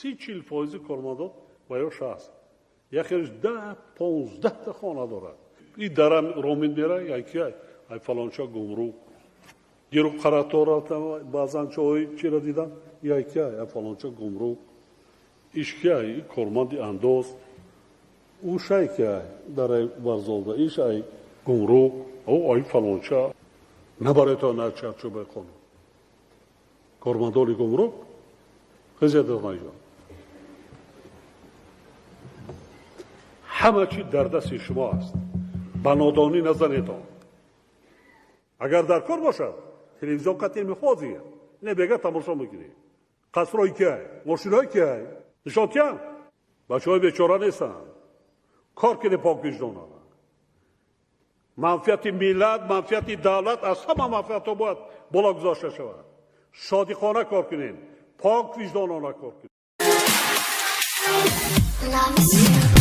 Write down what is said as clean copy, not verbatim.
30-40 фоизи кормандон ва ё 60, яхелш 10-15 та хона дорад. И дара ромин мера, яки ай фалонча гумрук диру қаратор рафтам, баъзан чоҳои чира дидам, яки ай фалонча гумрук, иш ки ай корманди андоз, ӯ шай ки ай дараи варзолда, иш ай гумрук, ӯ ай фалонча. Набарето на чарчӯбаи қонун кормандони гумрук хизматҷон. Ҳама чи дар дасти шумо аст, ба нодонӣ назанедон. Агар дар кор бошад, телевизион қатъи мехозӣ не бега тамошо мекунӣ. Қасрҳои киай, мошинои киай нишон тиям. Бачаҳои бечора нестанд, кор кунед поквиҷдонона. Манфиати миллат, манфиати давлат аз ҳама манфиатҳо бояд боло гузошта шавад. Содиқона кор кунем, пок виҷдонона кор кунем. Love is you.